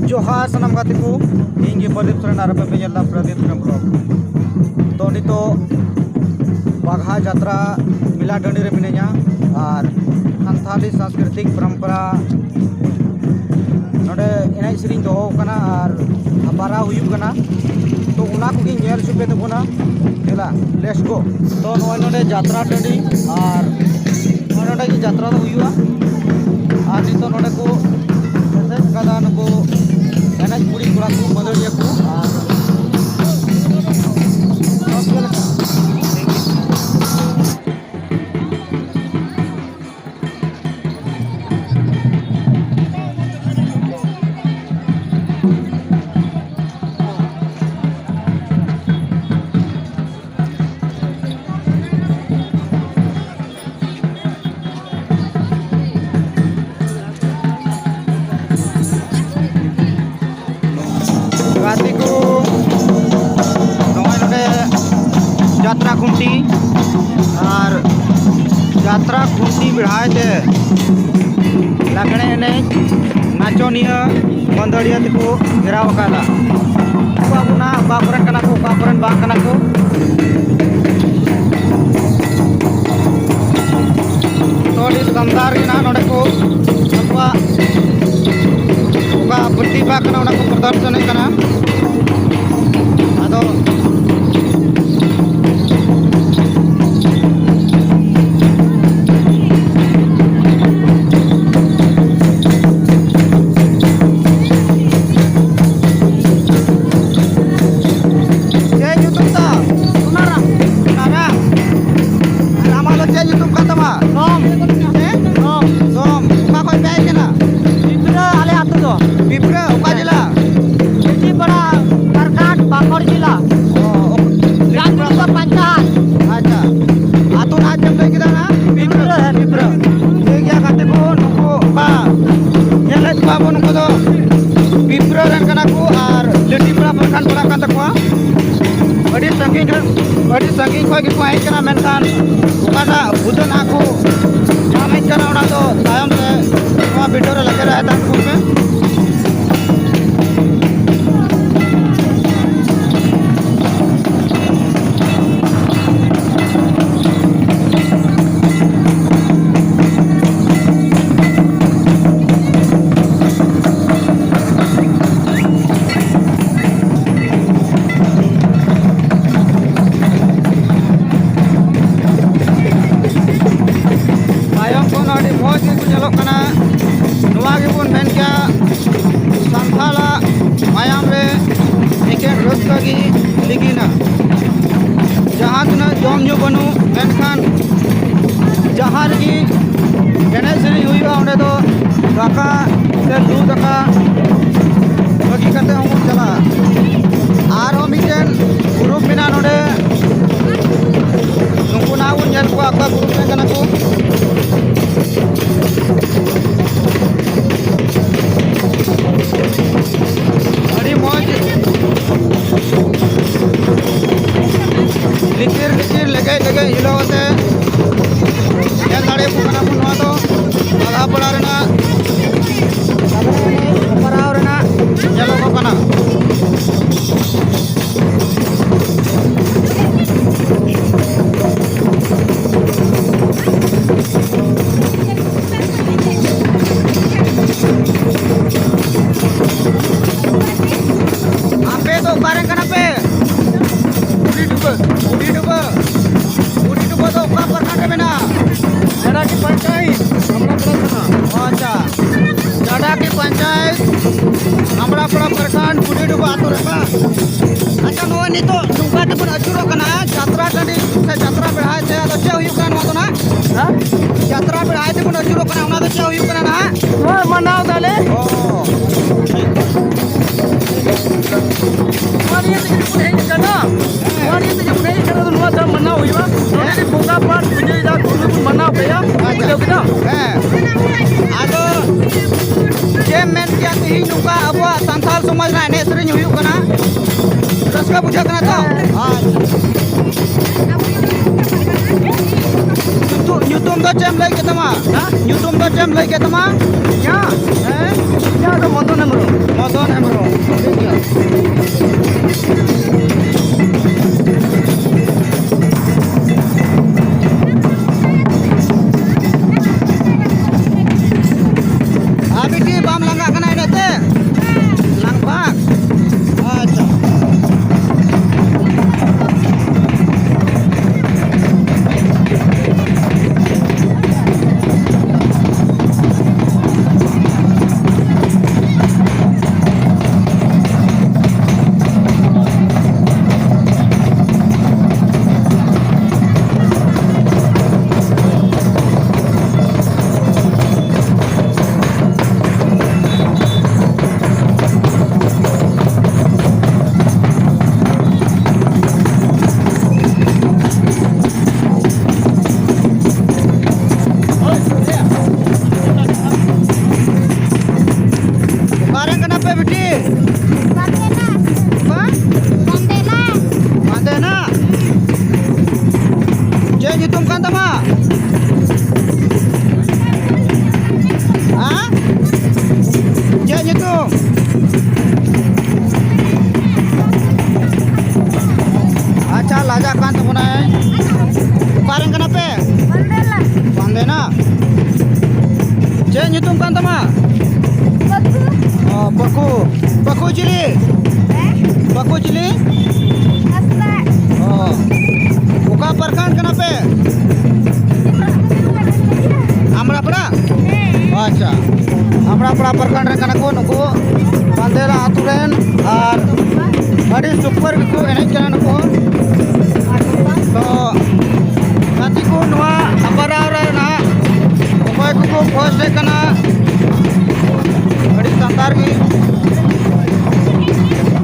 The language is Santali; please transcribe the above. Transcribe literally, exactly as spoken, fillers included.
ᱡᱚᱦᱟᱨ ᱥᱟᱱᱟᱢ ᱜᱟᱛᱮ ᱠᱚ, ᱤᱧ ᱜᱮ ᱯᱨᱚᱫᱤᱯ ᱥᱚᱨᱮᱱ ᱟᱨ ᱟᱯᱮ ᱯᱮ ᱧᱮᱞ ᱮᱫᱟ ᱯᱨᱚᱫᱤᱯ ᱥᱚᱨᱮᱱ ᱵᱞᱚᱜ᱾ ᱛᱚ ᱱᱤᱛᱚᱜ ᱵᱟᱜᱷᱟ ᱡᱟᱛᱨᱟ ᱢᱮᱞᱟ ᱴᱟᱺᱰᱤ ᱨᱮ ᱢᱤᱱᱟᱹᱧᱟ ᱟᱨ ᱥᱟᱱᱛᱷᱟᱞᱤ ᱥᱟᱝᱥᱠᱨᱤᱛᱤᱠ ᱯᱚᱨᱚᱢᱯᱚᱨᱟ ᱱᱚᱰᱮ ᱮᱱᱮᱡ ᱥᱮᱨᱮᱧ ᱫᱚᱦᱚ ᱟᱠᱟᱱᱟ ᱟᱨ ᱦᱟᱯᱟᱨᱟ ᱦᱩᱭᱩᱜ ᱠᱟᱱᱟ᱾ ᱛᱚ ᱚᱱᱟ ᱠᱚᱜᱮᱧ ᱧᱮᱞ ᱦᱚᱪᱚ ᱯᱮ ᱛᱟᱵᱚᱱᱟ᱾ ᱫᱮᱞᱟ, let's go᱾ ᱛᱚ ᱱᱚᱜᱼᱚᱭ ᱱᱚᱰᱮ ᱡᱟᱛᱨᱟ ᱴᱟᱺᱰᱤ ᱟᱨ ᱱᱚᱜᱼᱚᱭ ᱱᱚᱰᱮ ᱜᱮ ᱡᱟᱛᱨᱟ ᱫᱚ ᱦᱩᱭᱩᱜᱼᱟ᱾ ᱟᱨ ᱱᱤᱛᱚᱜ ᱱᱚᱰᱮ ᱠᱚ ᱮᱥᱮᱫ ᱠᱟᱫᱟ ᱱᱩᱠᱩ ᱮᱱᱮᱡ ᱠᱩᱲᱤ ᱠᱚᱲᱟ ᱠᱚ, ᱢᱟᱹᱫᱟᱹᱲᱤᱭᱟᱹ ᱠᱚ᱾ ᱟᱨ ᱜᱟᱛᱮ ᱠᱚ, ᱱᱚᱜᱼᱚᱭ ᱱᱚᱰᱮ ᱡᱟᱛᱨᱟ ᱠᱷᱩᱱᱴᱤ, ᱟᱨ ᱡᱟᱛᱨᱟ ᱠᱷᱩᱱᱴᱤ ᱵᱮᱲᱦᱟᱭ ᱛᱮ ᱞᱟᱜᱽᱬᱮ ᱮᱱᱮᱡ, ᱱᱟᱪᱚᱱᱤᱭᱟᱹ, ᱢᱟᱹᱫᱟᱹᱲᱤᱭᱟᱹ ᱛᱮᱠᱚ ᱜᱷᱮᱨᱟᱣ ᱟᱠᱟᱫᱟ᱾ ᱩᱱᱠᱩ ᱟᱵᱚ ᱱᱟᱦᱟᱜ ᱚᱠᱟ ᱠᱚᱨᱮᱱ ᱠᱟᱱᱟ ᱠᱚ, ᱚᱠᱟ ᱠᱚᱨᱮᱱ ᱵᱟᱝ ᱠᱟᱱᱟ ᱠᱚ᱾ ᱛᱚ, ᱟᱹᱰᱤ ᱥᱟᱱᱫᱟᱨ ᱜᱮ ᱱᱟᱦᱟᱜ ᱱᱚᱰᱮ ᱠᱚ ᱟᱠᱚᱣᱟᱜ ᱚᱠᱟ ᱯᱨᱚᱛᱤᱵᱷᱟ ᱠᱟᱱᱟ, ᱚᱱᱟ ᱠᱚ ᱯᱨᱚᱫᱚᱨᱥᱚᱱᱮᱫ ᱠᱟᱱᱟ᱾ ᱟᱫᱚ ᱪᱮᱫ ᱧᱩᱛᱩᱢ ᱛᱟᱢ? ᱥᱩᱱᱟᱨᱟᱢ᱾ ᱥᱩᱱᱟᱨᱟᱢ? ᱟᱨ ᱟᱢᱟᱜ ᱫᱚ ᱪᱮᱫ ᱧᱩᱛᱩᱢ ᱠᱟᱱ ᱛᱟᱢᱟ? ᱥᱚᱢ᱾ ᱦᱮᱸ? ᱥᱚᱢ᱾ ᱥᱚᱢ᱾ ᱚᱠᱟ ᱠᱷᱚᱡ ᱯᱮ ᱦᱮᱡ ᱠᱟᱱᱟ? ᱯᱤᱯᱨᱟᱹ ᱟᱞᱮ ᱟᱹᱛᱩ ᱫᱚ᱾ ᱯᱤᱯᱨᱟᱹ, ᱚᱠᱟ ᱡᱮᱞᱟ? ᱯᱤᱯᱨᱟᱹ ᱯᱟᱲᱟ, ᱡᱷᱟᱨᱠᱷᱚᱸᱰ, ᱯᱟᱠᱩᱲ ᱡᱮᱞᱟ᱾ ᱚ, ᱚᱠ-, ᱡᱟᱝ ᱫᱚ ᱯᱟᱸᱪᱟᱦᱟᱨ᱾ ᱟᱪᱪᱷᱟ᱾ ᱟᱹᱛᱩ ᱱᱟᱦᱟᱜ ᱪᱮᱫ ᱮᱢ ᱞᱟᱹᱭ ᱠᱮᱫᱟ ᱱᱟᱦᱟᱜ? ᱯᱤᱯᱨᱟᱹ, ᱦᱮᱸ, ᱯᱤᱯᱨᱟᱹ᱾ ᱴᱷᱤᱠ ᱜᱮᱭᱟ ᱜᱟᱛᱮ ᱠᱚ, ᱱᱩᱠᱩ ᱚᱠᱟ ᱧᱮᱞᱮᱫ ᱠᱚᱣᱟ ᱵᱚᱱ, ᱱᱩᱠᱩ ᱫᱚ ᱯᱤᱯᱨᱟᱹ ᱨᱮᱱ ᱠᱟᱱᱟ ᱠᱚ ᱟᱨ ᱞᱤᱴᱤ ᱯᱟᱲᱟ ᱯᱨᱚᱠᱷᱚᱸᱰ ᱯᱟᱲᱟᱜ ᱠᱟᱱ ᱛᱟᱠᱚᱣᱟ᱾ ᱟᱹᱰᱤ ᱥᱟᱺᱜᱤᱧ ᱨᱮ, ᱟᱹᱰᱤ ᱥᱟᱺᱜᱤᱧ ᱠᱷᱚᱱ ᱜᱮᱠᱚ ᱦᱮᱡ ᱠᱟᱱᱟ, ᱢᱮᱱᱠᱷᱟᱱ ᱚᱠᱟᱴᱟᱜ ᱵᱩᱫᱟᱹ ᱱᱟᱦᱟᱜ ᱠᱚ ᱧᱟᱢᱮᱫ ᱠᱟᱱᱟ, ᱚᱱᱟ ᱫᱚ ᱛᱟᱭᱚᱢ ᱛᱮ ᱱᱚᱣᱟ ᱵᱷᱤᱰᱤᱭᱳ ᱨᱮ ᱞᱟᱜᱟᱣ ᱨᱮ ᱛᱟᱦᱮᱱ ᱠᱚ ᱯᱮ᱾ ᱢᱟᱭᱟᱢ ᱨᱮ ᱮᱠᱮᱱ ᱨᱟᱹᱥᱠᱟᱹ ᱜᱮ ᱞᱤᱸᱜᱤᱱᱟ᱾ ᱡᱟᱦᱟᱸ ᱛᱤᱱᱟᱹᱜ ᱡᱚᱢ ᱧᱩ ᱵᱟᱹᱱᱩᱜ, ᱢᱮᱱᱠᱷᱟᱱ ᱡᱟᱦᱟᱸ ᱨᱮᱜᱮ ᱮᱱᱮᱡ ᱥᱮᱨᱮᱧ ᱦᱩᱭᱩᱜᱼᱟ, ᱚᱸᱰᱮ ᱫᱚ ᱫᱟᱠᱟ ᱥᱮ ᱞᱩ ᱫᱟᱠᱟ ᱵᱟᱹᱜᱤ ᱠᱟᱛᱮ ᱦᱚᱸᱵᱚᱱ ᱪᱟᱞᱟᱜᱼᱟ᱾ ᱟᱨᱦᱚᱸ ᱢᱤᱫᱴᱮᱱ ᱜᱨᱩᱯ ᱢᱮᱱᱟᱜᱼᱟ ᱱᱚᱰᱮ, ᱱᱩᱠᱩ ᱱᱟᱦᱟᱜ ᱵᱚᱱ ᱧᱮᱞ ᱠᱚᱣᱟ, ᱚᱠᱟ ᱜᱨᱩᱯ ᱨᱮᱱ ᱠᱟᱱᱟ ᱠᱚ᱾ ᱟᱹᱰᱤ ᱢᱚᱡᱽ ᱞᱤᱛᱤᱨ ᱞᱤᱛᱤᱨ ᱞᱮᱜᱮᱡ ᱞᱮᱜᱮᱡ ᱦᱤᱞᱟᱹᱣ ᱟᱛᱮ ᱧᱮᱞ ᱫᱟᱲᱮᱭᱟᱠᱚ ᱠᱟᱱᱟ ᱵᱚᱱ᱾ ᱱᱚᱣᱟ ᱫᱚ ᱟᱞᱦᱟᱯᱟᱲᱟ ᱨᱮᱱᱟᱜ ᱞᱟᱜᱽᱲᱮ ᱮᱱᱮᱡ ᱦᱮᱯᱨᱟᱣ ᱨᱮᱱᱟᱜ ᱧᱮᱞᱚᱜᱚᱜ ᱠᱟᱱᱟ᱾ ᱟᱯᱮ ᱫᱚ ᱚᱠᱟ ᱨᱮᱱ ᱠᱟᱱᱟ ᱯᱮ? ᱵᱩᱰᱷᱤ ᱰᱩᱵᱟᱹ᱾ ᱵᱩᱰᱷᱤ ᱰᱩᱵᱟᱹ᱾ ᱵᱩᱰᱷᱤ ᱰᱩᱵᱟᱹ ᱫᱚ ᱚᱠᱟ ᱯᱨᱚᱠᱷᱚᱸᱰ ᱨᱮ ᱢᱮᱱᱟᱜᱼᱟ? ᱡᱟᱰᱟᱠᱤ ᱯᱚᱧᱪᱟᱭᱮᱛ, ᱟᱢᱲᱟᱯᱟᱲᱟ ᱛᱷᱟᱱᱟ᱾ ᱚ, ᱟᱪᱪᱷᱟ᱾ ᱡᱟᱰᱟᱠᱤ ᱯᱚᱧᱪᱟᱭᱮᱛ, ᱟᱢᱲᱟᱯᱟᱲᱟ ᱯᱨᱚᱠᱷᱚᱸᱰ, ᱵᱩᱰᱷᱤ ᱰᱩᱵᱟᱹ ᱟᱹᱛᱩ ᱨᱮ ᱵᱟᱝ? ᱟᱪᱪᱷᱟ, ᱱᱚᱜᱼᱚᱭ ᱱᱤᱛᱚᱜ ᱱᱚᱝᱠᱟ ᱛᱮᱵᱚᱱ ᱟᱹᱪᱩᱨᱚᱜ ᱠᱟᱱᱟ, ᱡᱟᱛᱨᱟ ᱴᱟᱺᱰᱤ ᱥᱮ ᱡᱟᱛᱨᱟ ᱵᱮᱲᱦᱟᱭ ᱛᱮ, ᱟᱫᱚ ᱪᱮᱫ ᱦᱩᱭᱩᱜ ᱠᱟᱱᱟ ᱱᱚᱣᱟ ᱫᱚ ᱱᱟᱦᱟᱜ? ᱦᱮᱸ? ᱡᱟᱛᱨᱟ ᱵᱮᱲᱦᱟᱭ ᱛᱮᱵᱚᱱ ᱟᱹᱪᱩᱨᱚᱜ ᱠᱟᱱᱟ, ᱚᱱᱟ ᱫᱚ ᱪᱮᱫ ᱦᱩᱭᱩᱜ ᱠᱟᱱᱟ ᱱᱟᱦᱟᱜ? ᱱᱚᱣᱟ ᱢᱟᱱᱟᱣ ᱫᱟᱞᱮ᱾ ᱚ᱾ ᱱᱚᱣᱟ ᱱᱤᱭᱮ ᱛᱮᱜᱮ ᱵᱚᱱ ᱦᱮᱡ ᱟᱠᱟᱱᱟ᱾ ᱱᱚᱣᱟ ᱱᱤᱭᱮ ᱛᱮᱜᱮ ᱵᱚᱱ ᱦᱮᱡ ᱟᱠᱟᱱᱟ, ᱱᱚᱣᱟ ᱫᱚ ᱢᱟᱱᱟᱣ ᱦᱩᱭᱩᱜᱼᱟ᱾ ᱱᱚᱰᱮ ᱜᱮ ᱵᱚᱸᱜᱟ ᱯᱟᱴ ᱯᱩᱡᱟᱹᱭᱮᱫᱟ, ᱠᱚ ᱵᱚᱱ ᱢᱟᱱᱟᱣ ᱠᱮᱫᱟ᱾ ᱟᱪᱪᱷᱟ᱾ ᱵᱩᱡᱷᱟᱹᱣ ᱠᱮᱫᱟᱢ? ᱦᱮᱸ᱾ ᱟᱫᱚ ᱪᱮᱫ ᱮᱢ ᱢᱮᱱ ᱠᱮᱭᱟ, ᱛᱮᱦᱮᱧ ᱱᱚᱝᱠᱟ ᱟᱵᱚᱣᱟᱜ ᱥᱟᱱᱛᱟᱲ ᱥᱚᱢᱟᱡᱽ ᱨᱮᱱᱟᱜ ᱮᱱᱮᱡ ᱥᱮᱨᱮᱧ ᱦᱩᱭᱩᱜ ᱠᱟᱱᱟ, ᱨᱟᱹᱥᱠᱟᱹ ᱵᱩᱡᱷᱟᱹᱜ ᱠᱟᱱᱟ ᱛᱚ? ᱟᱪᱪᱷᱟ᱾ ᱧᱩᱛᱩᱢ, ᱧᱩᱛᱩᱢ ᱫᱚ ᱪᱮᱫ ᱮᱢ ᱞᱟᱹᱭ ᱠᱮᱫ ᱛᱟᱢᱟ? ᱦᱮᱸ? ᱧᱩᱛᱩᱢ ᱫᱚ ᱪᱮᱫ ᱮᱢ ᱞᱟᱹᱭ ᱠᱮᱫ ᱛᱟᱢᱟ? ᱤᱧᱟᱹᱜ? ᱦᱮᱸ? ᱤᱧᱟᱹᱜ ᱫᱚ ᱢᱚᱫᱚᱱ ᱦᱮᱢᱵᱨᱚᱢ᱾ ᱢᱚᱫᱚᱱ ᱦᱮᱢᱵᱨᱚᱢ᱾ ᱴᱷᱤᱠ ᱜᱮᱭᱟ᱾ ᱟᱨ ᱵᱤᱴᱤ, ᱵᱟᱢ ᱞᱟᱸᱜᱟᱜ ᱠᱟᱱᱟ ᱮᱱᱮᱡ ᱛᱮ? ᱞᱟᱝ ᱵᱟᱝ? ᱟᱪᱪᱷᱟ᱾ ᱵᱤᱴᱤ? ᱵᱟᱸᱫᱮᱱᱟ᱾ ᱦᱮᱸ? ᱵᱟᱸᱫᱮᱱᱟ᱾ ᱵᱟᱸᱫᱮᱱᱟ? ᱪᱮᱫ ᱧᱩᱛᱩᱢ ᱠᱟᱱ ᱛᱟᱢᱟ? ᱦᱮᱸ? ᱪᱮᱫ ᱧᱩᱛᱩᱢ? ᱟᱪᱪᱷᱟ, ᱞᱟᱡᱟᱜ ᱠᱟᱱ ᱛᱟᱵᱚᱱᱟᱭ᱾ ᱚᱠᱟᱨᱮᱱ ᱠᱟᱱᱟ ᱯᱮ? ᱵᱟᱸᱫᱮᱱᱟ᱾ ᱵᱟᱸᱫᱮᱱᱟ? ᱪᱮᱫ ᱧᱩᱛᱩᱢ ᱠᱟᱱ ᱛᱟᱢᱟ? ᱯᱟᱹᱠᱩ᱾ ᱚ, ᱯᱟᱹᱠᱩ᱾ ᱯᱟᱹᱠᱩ ᱪᱤᱞᱤ? ᱦᱮᱸ? ᱯᱟᱹᱠᱩ ᱪᱤᱞᱤ? ᱦᱟᱸᱥᱫᱟ᱾ ᱚ, ᱚᱠᱟ ᱯᱟᱨᱠᱷᱟᱱ ᱠᱟᱱᱟ ᱯᱮ? ᱟᱢᱲᱟᱯᱟᱲᱟ? ᱦᱮᱸ᱾ ᱟᱪᱪᱷᱟ, ᱟᱢᱲᱟᱯᱟᱲᱟ ᱯᱟᱨᱠᱷᱟᱱ ᱨᱮᱱ ᱠᱟᱱᱟ ᱠᱚ ᱱᱩᱠᱩ ᱵᱟᱸᱫᱮᱱᱟ ᱟᱹᱛᱩ ᱨᱮᱱ, ᱟᱨ ᱟᱹᱰᱤ ᱥᱩᱯᱟᱨ ᱜᱮᱠᱚ ᱮᱱᱮᱡ ᱠᱟᱱᱟ ᱱᱩᱠᱩ᱾ ᱛᱚ ᱜᱟᱛᱮ ᱠᱚ, ᱱᱚᱣᱟ ᱦᱟᱯᱟᱨᱟᱣ ᱨᱮ ᱱᱟᱦᱟᱜ ᱚᱠᱚᱭ ᱠᱚᱠᱚ ᱯᱷᱟᱥᱴ ᱠᱟᱱᱟ, ᱟᱹᱰᱤ ᱥᱟᱱᱛᱟᱲ ᱜᱮ